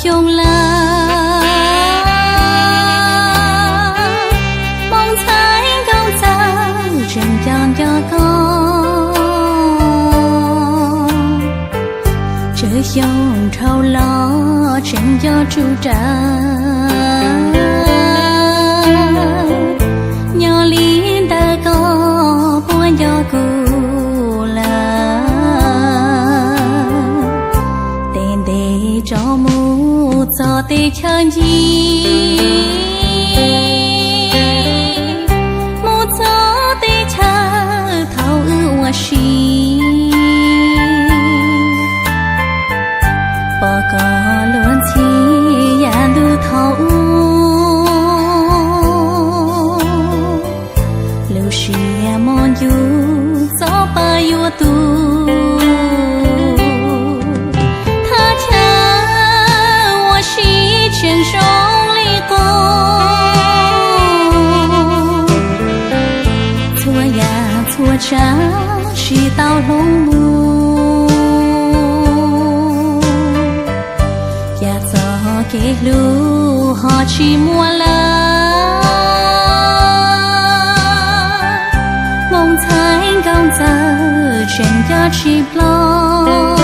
xyoo lawm, Hmoob ntxhais Nkauj Ntxawm tseem nco nco koj. Tsawg xyoo dhau los tseem nco tsuj raws, nyob li ntawm koj puas nco kuv lawm. Tes ntev rov mus txog teb chaws ncig, mus txog teb chaws thaum wb ua si, pom koj luag ntxhi yav ntuj thaum ub, lub siab mos ncus txoj paj yuav tu. Thaj chaw ua si tseem zoo li qub, txhua yam txhua tsav tsis tau hloov mus. Cas txoj kev hlub ho tsis muaj lawm, Hmoob ntxhais Nkauj Ntxawm tseem nco tsis ploj.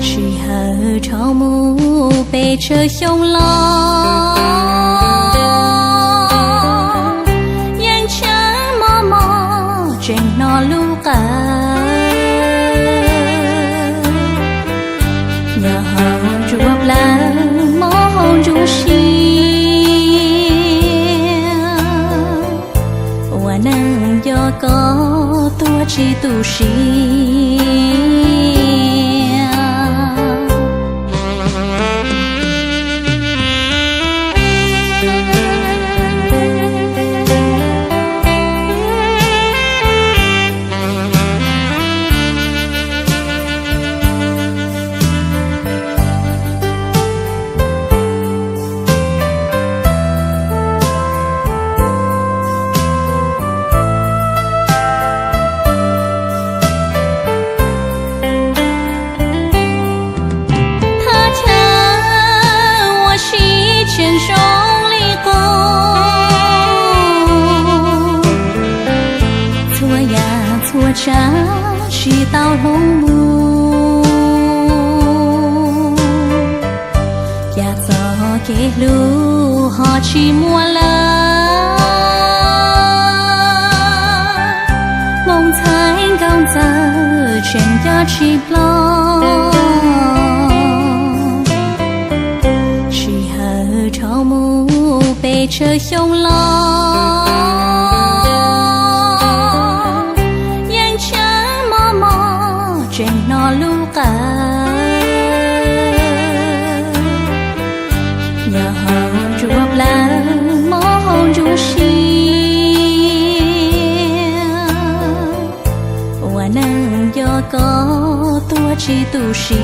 Sij hawm dhau mus pes tsawg xyoo los, yeej tseem mos mos tseem hnov lub qawv, nyob hauv ntsuab plawv mob hauv ntsuab sia, ua neej nco koj tuag tsis tu siab. Thaj chaw ua si tseem zoo li qub, txhua yam txhua tsav tsis tau hloov mus. Cas txoj kev hlub ho tsis muaj lawm, Hmoob ntxhais Nkauj Ntxawm tseem nco tsis ploj. Sij hawm dhau mus pes tsawg xyoo los, yeej tseem mos mos tseem hnov lub qawv, nyob hauv ntsuab plawv mob hauv ntsuab sia, ua neej nco koj tuag tsis tu siab.